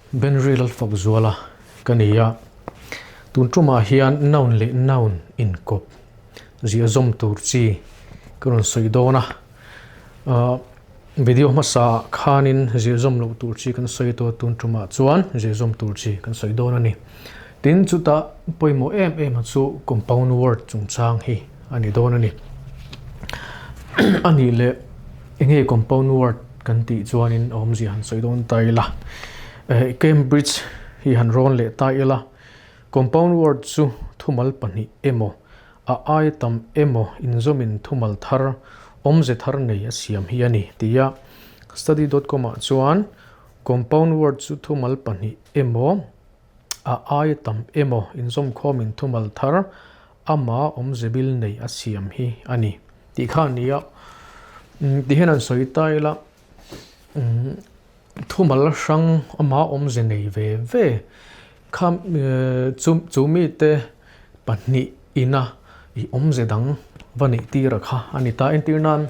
Benri Lalfakzuala ka ni a, tun tumah hian noun leh noun inkawp ziah zawm tur chi ka rawn sawi dawn a. Video hmasa khanin ziah zawm loh tur chi kan sawi tawh a, tun tumah chuan ziah zawm tur chi kan sawi dawn a ni. Tin, chutah pawimawh em em a chu compound word chungchang hi a ni dawn a ni. A nih leh enge compound word kan tih chuanin a awmzia han sawi dawn ta ila. Cambridge hi han rawn leh ta ila, compound word chu thumal pahnih emaw, a ai tam emaw inzawmin thumal thar, awmze thar nei a siam hi a ni tia study dot com ah chuan compound word chu thumal pahnih emaw, A ai tam emaw inzawmkhawmin thumal thar ama awmze bil nei a siam hi a ni tih kha a ni a. Ti hian an sawi ta ila, thumal hrang ama awmze nei ve ve kha chu mite pahnih ina i awmze dang va neih tir a kha a ni ta. Entir nan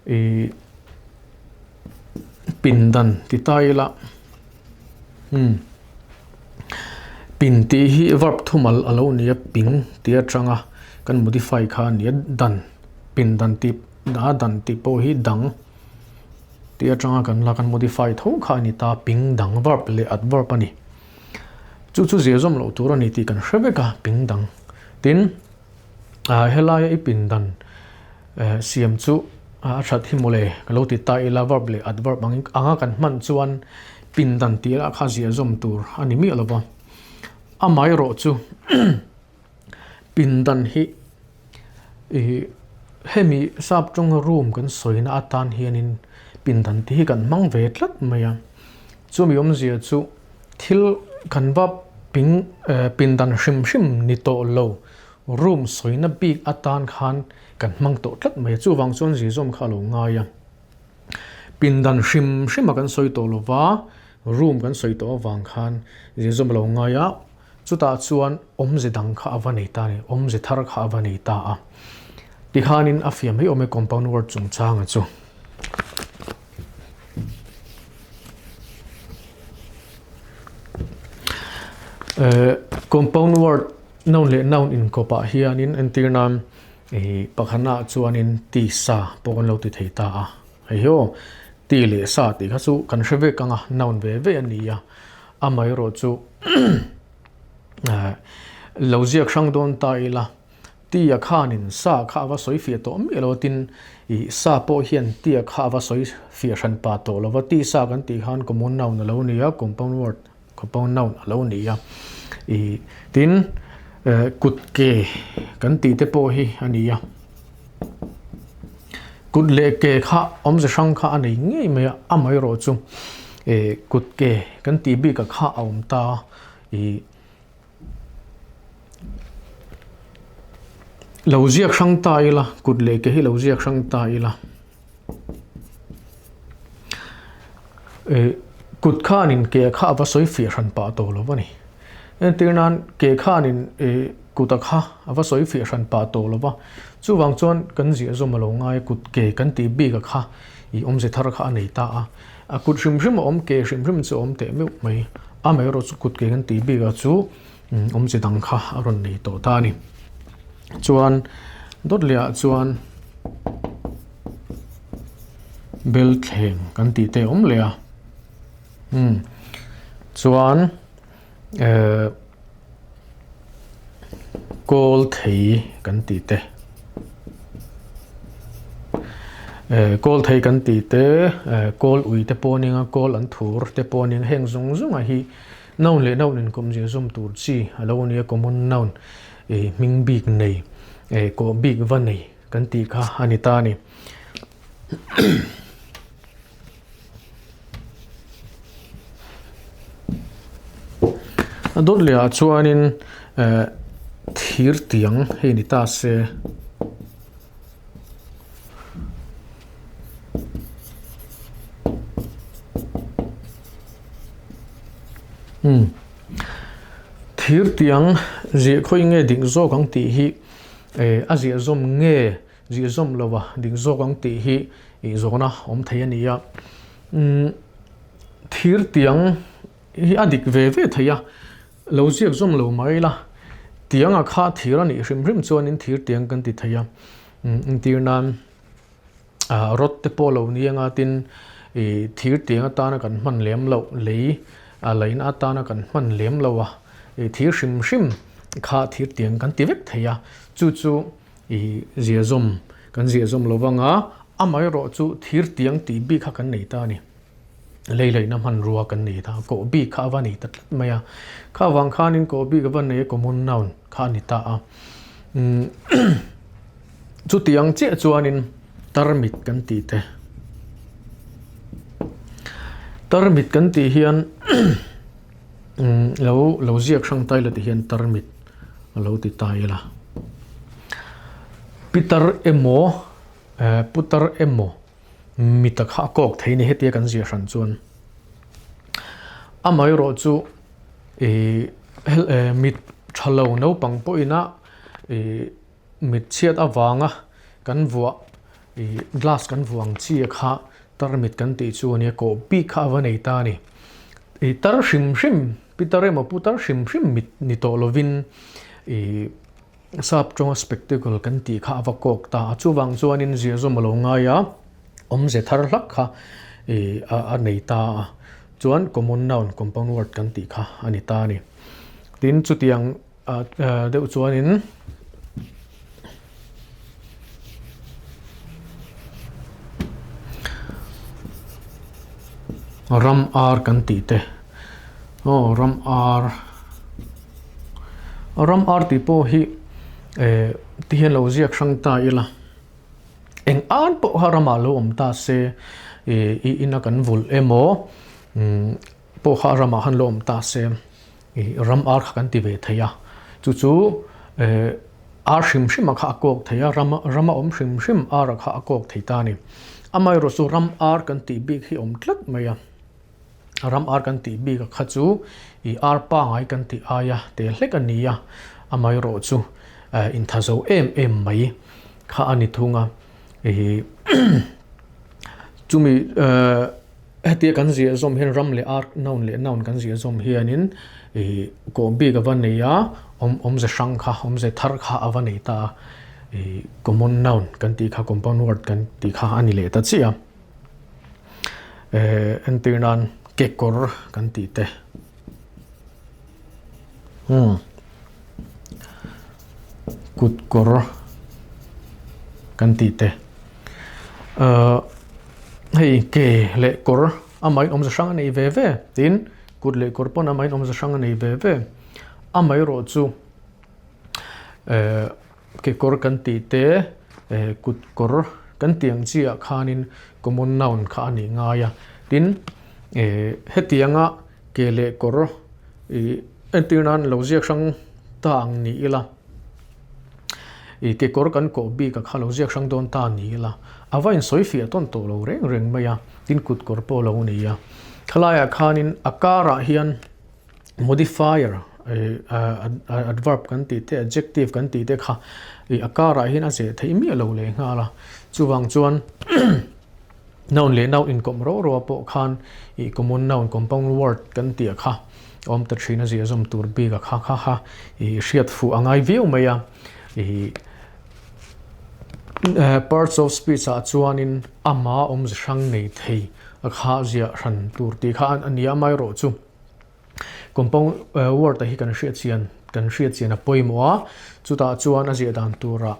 Ih pindan ti ta ila umm pin tih hi verb thumal a lo ni a ping tih atanga kan modify kha a ni a dan pindan tih a dan tih pawh hi dang tih atanga kan la kan modify tho kha a ni ta ping dang verb leh adverb a ni chu chu zir zawm loh tur a ni tih kan hre vek a ping dang tin. Ah helaia i pindan siam chu a that hi mawle ka lo ti ta ila verb leh adverb ang anga kan hman chuan pindan tih lah kha ziah zawm tur a ni miah lo va. Amaherawh chu pindan hi ih hemi sap tawnga room kan sawina atan hianin pindan tih hi kan hmang ve tlat mai a. Chumi awmzia chu thil kan va ping pindan hrim hrim ni tawh lo. Room sawina bik atan khan kan hmang tawh tlat mai a, chuvang chuan zizawm kha a lo ngai a. Pindan hrim hrima kan sawi tawh lova, room kan sawi tawh avang khan zizawm a lo ngai a, chutah chuan awmze dang kha a va nei ta a ni, awmze thar kha a va nei ta a. Tikhanin a fiah mai awm e compound word chungchanga chu. Compound word Noun leh noun inkawpah hianin entir nan ih pakhatnaah chuanin ti sa pawh kan lo ti thei ta a, hei hi aw ti leh sa tih kha chu kan hre vek ang a, noun ve ve a ni a, amaherawh chu lo ziak hrang dawn ta ila ti a khanin sa kha a va sawi fiah tawh miah lo a tin ih sa pawh hian ti a kha a va sawi fiah hran pah tawh lo va, ti sa kan tih khan common noun a lo ni a, compound word. Compound noun a lo ni a, ih tin kut ke kan tih te pawh hi a ni a, kut leh ke kha awmze hrang kha a nei ngei mai a, amaherawh chu ih kut ke kan tih bik ah kha a awm ta a, ih lo ziak hrang ta ila kut leh ke hi lo ziak hrang ta ila. Kut khanin ke kha a va sawi fiah hran pah tawh lo a ni. Entir nan ke khanin kut a kha a va sawi fiah hran pah tawh lo va. Chuvang chuan kan ziah zawm a lo ngai a, kut ke kan tih bik a kha ih awmze thar kha a nei ta a. A kut hrim hrim a awm, ke hrim hrim chu a awm teh meuh mai. Amaherawh chu kut ke kan tih bik a chu awmze dang kha a rawn nei tawh ta a ni. Chuan dawt leh ah chuan. Belthleng kan tih te a awm leh a umm chuan ehh kawl thei kan tih te ehh kawl thei kan tih te ehh kawl ui te pawh a nia kawl an thur te pawh a nia heng zawng zawng ah hi noun leh noun inkawm zir zawm tur chi a lo nia common noun ih hming bik nei eh kawh bik va nei. Kan tih kha a ni ta a ni. A dawt leh ah chuanin eh thir tiang hei ni ta se. Umm thir tiang ziah khawi nge dik zawk ang tih hi. Eh, a ziah zawm nge ziah zawm lo a dik zawk ang tih hi ih zawhna awm thei a ni a. Umm, Thir tiang hi a dik ve ve thei a, lo ziak zawm lo mai ila, tianga kha thir a nih hrim hrim chuanin thir tiang kan ti thei a, entir nan rod te pawh lo ni anga tin ih thir tiang atana kan hman lem loh lei a laihna atana kan hman lem loh a, ih thir hrim hrim kha thir tiang kan ti vek thei a, chu chu ih ziah zawm kan ziah zawm lo vang a, amaherawh chu thir tiang tih bik kha kan nei ta a ni. Lei laihna hmanrua kan nei ta, kawh bik kha a va nei ta tlat mai a. Kha avang khanin kawh bik a va nei a, common noun kha a ni ta a. Chutiang chiah chuanin tarmit kan tih te, tarmit kan tih hian lo lo ziak hrang ta ila tih hian tarmit a lo ti ta ila. Pitar emaw putar emaw. Mi tak kha a kawk thei ni hetia kan ziah hran chuan amaherawh chu ih mit tha lo naupang pawhin a ih mit chhiat avanga kan vuah ih glass kan vuah ang chi kha tarmit kan tih chu ania kawh bik kha a va nei ta a ni ih tar hrim hrim pitar emaw putar hrim hrim mit ni tawh lovin ih. Sap tawnga spectacle kan tih kha a va kawk ta a, chuvang chuanin zir zawm a lo ngai a, awmze thar hlak kha ih a nei ta a, chuan common noun, compound word kan tih kha a ni ta a ni. Tin, chutiang deuh chuanin ram ar kan tih te, aw ram ar. Ram ar tih pawh hi eh ti hian lo ziak hrang ta ila eng an pawh kha ramah lo awm ta se ih i ina kan vulh emaw umm pawh kha ramah khan lo awm ta se ih ram ar kha kan ti ve thei a chu chu eh ar hrim hrim ah kha a kawk thei a ram rama awm hrim hrim ar ah kha a kawk thei ta a ni amaherawhchu ram ar kan tih bik hi a awm tlat mai a. Ram ar kan tih bik a kha chu ih ar pangai kan tih aia te hlek a ni a, amaherawh chu intha zo em em mai kha a ni thung a, ih chumi hetia kan ziah zawm hian ram leh ar noun leh noun kan ziah zawm hianin ih kawh bik a va nei a, awm awmze hrang kha awmze thar kha a va nei ta a, ih common noun kan tih kha compound word kan tih kha a ni leh ta chiah a. Eh entir nan kekawr kan tih te umm kutkawr kan tih te ahh hei ke leh kawr amahin awmze hrang a nei ve ve tin kut leh kawr pawn amahin awmze hrang a nei ve ve amaherawh chu eh. Kekawr kan tih te, kutkawr kan tih ang chiah khanin common noun kha a nih ngai a. Tin, hetianga ke leh kawr ih entir nan lo ziak hrang ta ang ni ila, ih kekawr kan kawh bik a kha lo ziak hrang dawn ta ni ila, a va insawi fiah tawn tawh lo reng reng mai a, tin kutkawr pawh lo ni a. Khalaiah khanin a karah hian. modifier adverb kan tih te adjective kan tih te kha ih a karah hian a zeh theih miah lo leh nghal a chuvang chuan noun leh noun inkawm ro ro pawh khan ih common noun compound word kan tih a kha awm ta thin a zia zawm tur bik a kha kha kha ih hriat fuh a ngai viau mai a ih parts of speech ah chuanin ama awmze hrang nei thei a kha ziah hran tur tih kha a ni a amaherawhchu. Compound word-a hi kan hriat chian kan hriat chian a pawimawh a, chutah chuan a ziah dan turah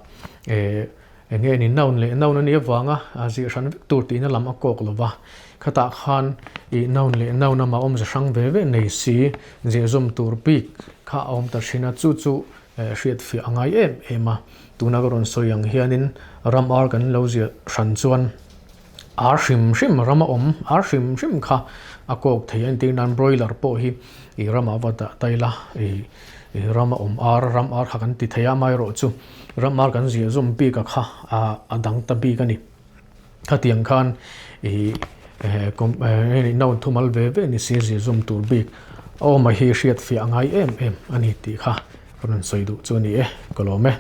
eh eng nge ni noun leh noun a nih avanga a ziah hran vek tur tihna lam a kawk lo va, khatah khan ih noun leh noun ama awmze hrang ve ve nei si ziah zawm tur bik kha a awm ta thin a, chu chu hriat fiah a ngai em em a, tuna ka rawn sawi ang hianin ram ar kan lo ziah hran chuan. Ar hrim hrim ram a awm, ar hrim hrim kha a kawk thei a, entir nan broiler pawh hi ih ramah va dah ta ila ih ram a awm ar, ram ar kha kan ti thei a, amaherawhchu ram ar kan ziah zawm bik a kha a dang ta bik a ni. Khatiang khan ih noun thumal ve ve ni si ziah zawm tur bik a awm a hi hriat fiah a ngai em em a ni tih kha ka rawn sawi duh chu a ni e, ka lawm e.